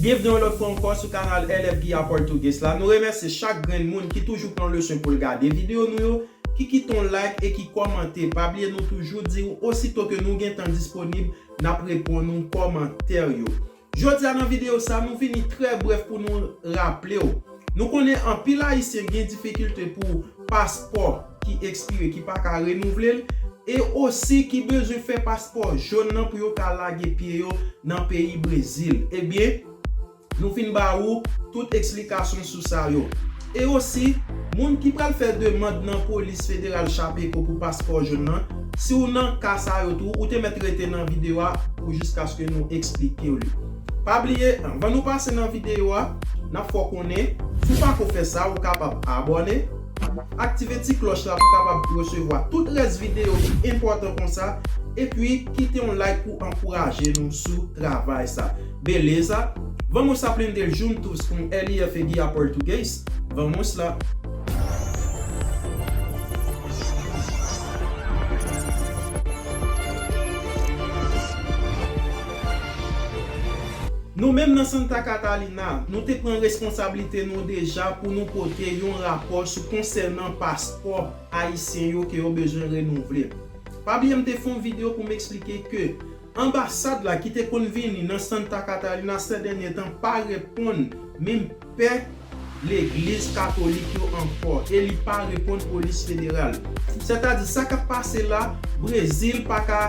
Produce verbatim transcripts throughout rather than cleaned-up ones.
Byenvni yon lòt fwa ankò sou kanal L F Guiya Português la. Nou remèsye chak grenn moun ki toujou pran le swen pou l gade videyo nou yo, ki kite yon like e ki kòmante. Pa bliye nou toujou di w, osito ke nou gen tan disponib, n ap reponn ou kòmantè yo. Jodi a nan videyo sa, nou vini trè brèf pou nou raple w. Nou konnen anpil Ayisyen gen difikilte pou paspò ki ekspire, ki pa ka renouvle l, e osi ki bezwen fè paspò jòn nan pou yo ka lage pye yo nan peyi Brezil. Ebyen, nou fin ba ou tout eksplikasyon sou sa yo. E osi, moun ki pral fè demann nan polis federal Chapeco pou paspò jòn nan, si w nan ka sa yo tou, ou te mèt rete nan videyo a pou jiskaske nou eksplike w li. Pa bliye, anvan nou pase nan videyo a, n ap fè w konnen, si w pako fè sa, ou kapab abòne, aktive ti klòch la pou w kapab resevwa tout rès videyo ki enpòtan konsa, epi kite yon like pou ankouraje nou sou travay sa. Beleza? Vamos aprender juntos com L F Guiya Português? Vamos lá! Nou menm nan Santa Catarina, nou te pran responsablite nou deja pou nou pote yon rapò sou konsènan paspò ayisyen yo ke yo bezwen renouvle. Pa bliye m te fè yon videyo pou m eksplike ke anbasad la ki te konn vini nan Santa Catarina sè dènye tan pa reponn menm pè legliz katolik yo ankò, e li pa reponn polis federal. Sètadi, sa k ap pase la, Brezil pa ka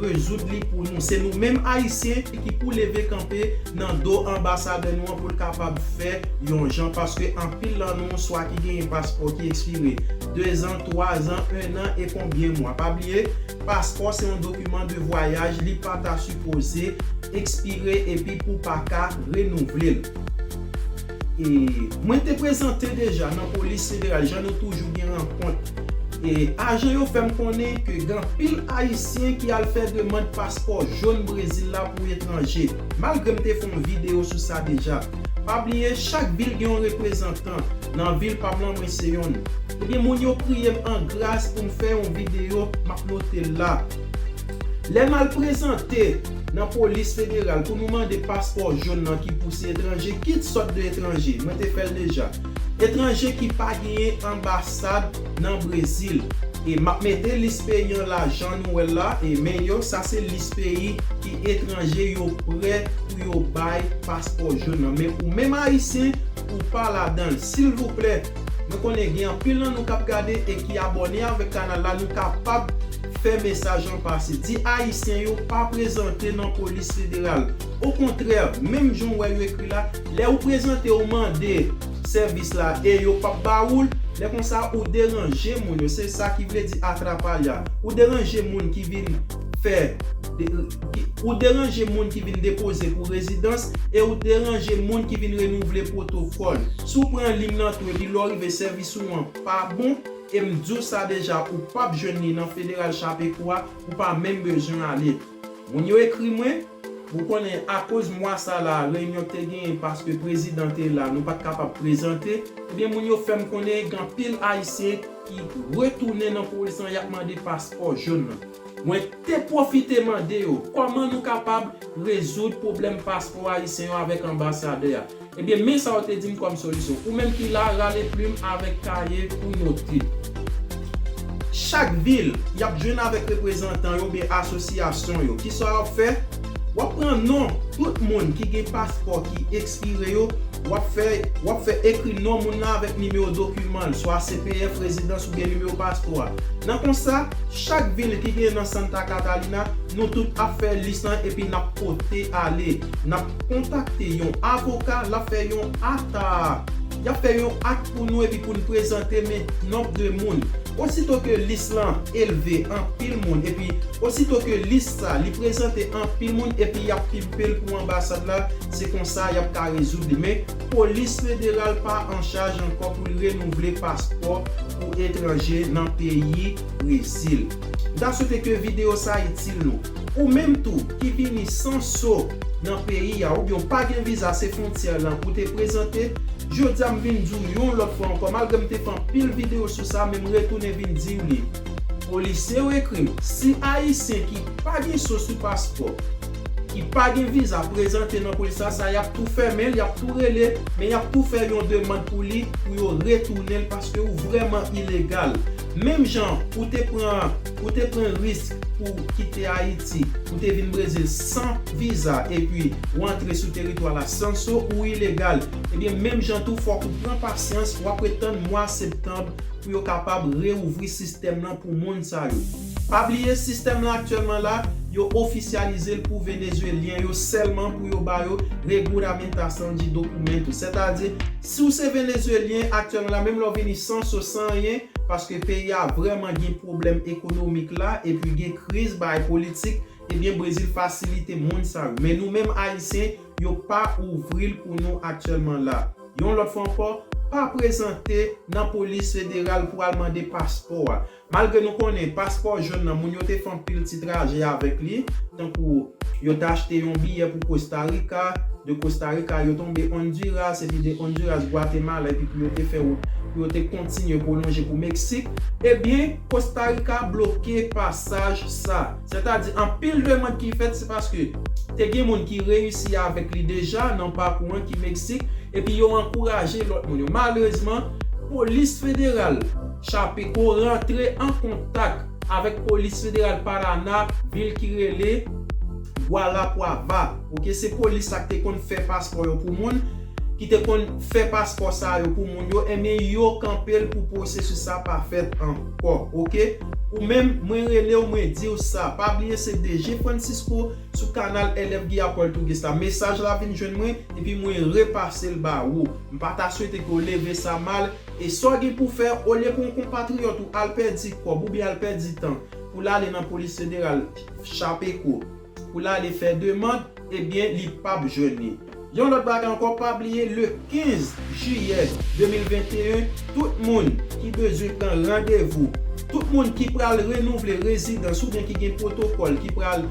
rezoud li pou nou. Se nou menm Ayisyen ki pou leve kanpe nan do anbasadè nou an pou l kapab fè yon jan, paske anpil nan nou swa ki genyen paspò ki ekspire dezan, twazan, ennan e konbyen mwa. Pa bliye, paspò se yon dokiman de vwayaj, li pa ta sipoze ekspire epi pou pa ka renouvle l. E mwen te prezante deja nan polis federal, jan nou toujou gen rankont. E ajan yo fè m konnen ke gen anpil Ayisyen ki al fè demann paspò jòn Brezil la pou etranje, malgre m te fè yon videyo sou sa deja. Pa bliye, chak vil gen yon reprezantan. Nan vil pa m lan, mwen se yonn. Ebyen, moun yo priye m an gras pou m fè yon videyo, m ap note l la. Lè m al prezante nan polis federal pou nou mande paspò jòn nan ki pou se etranje, kit sòt de etranje, mwen te fè l deja. Etranje ki pa genyen anbasad nan Brezil. E m ap mete lis peyi an la jan nou wè l la, e men yo, sa se lis peyi ki etranje yo prè pou yo bay paspò jòn nan. Men ou menm Ayisyen, ou pa ladan l. Silvouplè, mwen konnen gen anpil nan nou k ap gade e ki abòne avèk kanal la, nou kapab fè mesaj lan pase. Di Ayisyen yo pa prezante nan polis federal. Okontrè, menm jan w wè yo ekri la, lè ou prezante, ou mande sèvis la e yo p ap ba ou l, lè konsa ou deranje moun yo. Se sa ki vle di atrapalya. Ou deranje moun ki vin fè, de- ki- ou deranje moun ki vin depoze pou rezidans e ou deranje moun ki vin renouvle pwotokòl. Si w pran liy nan tou epi lè w rive sèvis ou an pa bon, e m di w sa deja, ou p ap jwenn li nan federal Chapeco a, ou pa menm bezwen ale. Moun yo ekri mwen, ou konnen akoz mwa sa la, reyinyon te genyen paske prezidan te la, nou pa t kapab prezante, ebyen moun yo fè m konnen gen anpil Ayisyen ki retounen nan polis lan, y ap mande paspò jòn nan. Mwen te pwofite mande yo, kòman nou kapab rezoud pwoblèm paspò ayisyen yo avèk anbasadè a? Ebyen, men sa yo te di m kòm solisyon. Ou menm ki la, rale plim avèk kaye pou note. Chak vil, y ap jwenn avèk reprezantan yo oubyen asosyasyon yo. Kisa w ap fè? W ap pran non tout moun ki gen paspò ki ekspire yo, w ap fè, w ap fè ekri non moun nan avèk nimewo dokiman l, swa C P F, rezidans oubyen nimewo paspò a. Nan konsa, chak vil ki gen nan Santa Catarina, nou tout ap fè lis lan epi n ap pote ale. N ap kontakte yon avoka, l ap fè yon ata. Y ap fè yon ak pou nou epi pou n prezante men nonb de moun. Osito ke lis lan elve anpil moun, epi osito ke lis sa li prezante anpil moun epi y ap pimpe l pou anbasad la, se konsa y ap ka rezoud li. Men polis federal pa an chaj ankò pou l renouvle paspò pou etranje nan peyi Brezil. M ta swete ke videyo sa itil nou. Ou menm tou ki vini san so nan peyi a, oubyen w pa gen viza, se fwontyè lan pou te prezante, jodi a m vin di w yon lòt fwa ankò, malgre m te fè anpil videyo sou sa, men m retounen vin di w li. Polisye yo ekri m, si Ayisyen ki pa gen so sou paspò, ki pa gen viza prezante nan polis la, sa y ap tou fèmen l, y ap tou rele, men y ap tou fè yon demann pou li, pou yo retounen l, paske ou vrèman ilegal. Menm jan ou te pran, ou te pran risk pou kite Ayiti, ou te vin Brezil san viza, epi ou antre sou teritwa la san so, ou ilegal. Ebyen, menm jan tou, fòk ou pran pasyans, w ap ret tann mwa septanm pou yo kapab reouvri sistèm nan pou moun sa yo. Pa bliye, sistèm lan aktyèlman la, yo ofisyalize l pou Venezuelyen yo sèlman, pou yo ba yo regulamentasyon de dokumento. Sètadi, si w se Venezuelyen aktyèlman la, menm lè w vini san so, san anyen, paske peyi a vrèman gen pwoblèm ekonomik la, epi gen kriz, bagay politik, ebyen, Brezil fasilite moun sa yo. Men nou menm Ayisyen, yo pa ouvri l pou nou aktyèlman la. Yon lòt fwa ankò, pa prezante nan polis federal pou al mande paspò a. Malgre nou konnen paspò jòn nan, moun yo te fè anpil ti traje avèk li, tankou yo te achte yon biyè pou Costa Rica, de Costa Rica yo tonbe Honduras, epi de Honduras, Guatemala, epi pou yo te fè wout, pou yo te kontinye pwolonje pou Meksik, ebyen, Costa Rica bloke pasaj sa. Sètadi, anpil demann ki fèt, se paske te gen moun ki reyisi avèk li deja nan pakou an ki Meksik, epi yo ankouraje lòt moun yo. Malerezman, polis federal Chapeco rantre an kontak avèk polis federal Paraná, vil ki rele Guarapuava. Oke, se polis sa ki te konn fè paspò yo pou moun, ki te konn fè paspò sa yo pou moun yo, ebyen, yo kanpe l pou pwosesis sa pa fèt ankò. Oke? Ou menm, mwen rele w, mwen di w sa. Pa bliye, se D G Francisco sou kanal L F Guia Português la. Mesaj la vin jwenn mwen, epi mwen repase l ba ou. M pa ta swete ke w leve sa mal, e sa w gen pou fè, olye pou yon konpatriyòt ou al pèdi kòb oubyen al pèdi tan pou l ale nan polis federal Chapeco, pou l ale fè demann, ebyen, li p ap jwenn li. Yon lòt bagay ankò, pa bliye, le kenz jiyè de mil venteyen, tout moun ki bezwen pran randevou, tout moun ki pral renouvle rezidans oubyen ki gen pwotokòl, ki pral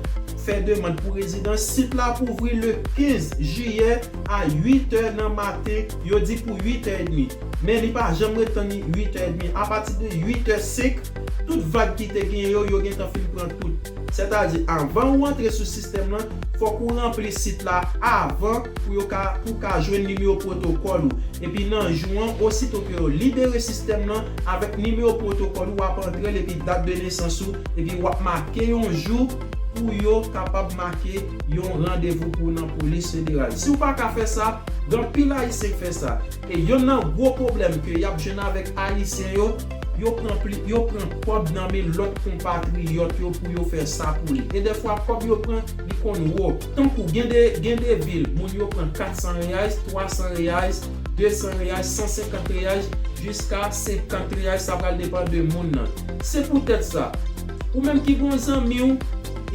fè demann pou rezidans, sit la ap ouvri le kenz jiyè a uit è nan maten, yo di pou uit è edmi. Men li pa janm ret tann uit è edmi. Apati de uit è senk, tout vag ki te gen yo, yo gentan fin pran tout. Sètadi, anvan ou antre sou sistèm lan, fòk ou ranpli sit la avan pou yo ka, pou w ka jwenn nimewo pwotokòl ou. Epi nan jou an, osito ke yo libere sistèm lan, avèk nimewo pwotokòl ou, w ap antre l epi dat de nesans ou, epi w ap make yon jou pou yo kapab make yon randevou pou w nan polis federal. Si w pa ka fè sa, gen anpil Ayisyen k fè sa. E yonn nan gwo pwoblèm ke y ap jwenn avèk Ayisyen yo, yo pran pli, yo pran kòb nan men lòt konpatriyòt yo pou yo fè sa pou li. E dèfwa, kòb yo pran, li konn wo. Tankou gen de, gen de vil, moun yo pran kat san reais, twa san reais, de san reais, san senkant reais, jiska senkant reais, sa pral depann de moun nan. Se poutèt sa, ou menm ki gon zanmi w,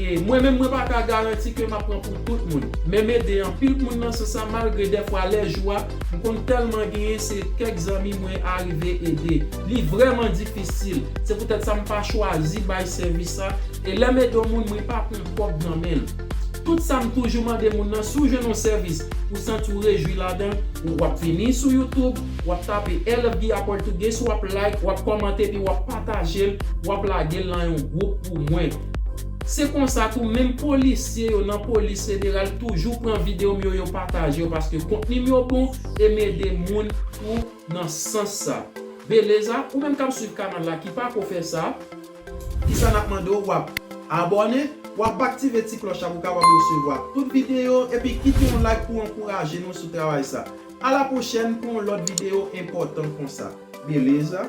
e mwen menm, mwen pa ka garanti ke m ap pran pou tout moun. Men m ede anpil moun nan sans sa, malgre dèfwa lè jou a, m konn tèlman genyen, se kèk zanmi mwen arive ede. Li vrèman difisil. Se poutèt sa m pa chwazi bay sèvis sa. E lè m ede yon moun, mwen pa pran kòb nan men l. Tout sa m toujou mande moun nan, si w jwenn yon sèvis, ou santi w rejwi ladan, w ap vini sou YouTube, w ap tape L F Guia Português, w ap like, w ap kòmante, epi w ap pataje l, w ap lage l nan yon gwoup pou mwen. Se konsa tou, menm polisye yo nan polis federal toujou pran videyo m yo, yo pataje yo, paske kontni m yo bon, e m ede moun tou nan sans sa. Beleza, ou menm k ap swiv kanal la ki pako fè sa, kisa n ap mande w? W ap abòne, w ap aktive ti klòch la pou w kapab resevwa tout videyo, epi kite yon like pou w ankouraje nou sou travay sa. A la pwochèn pou yon lòt videyo enpòtan konsa. Beleza.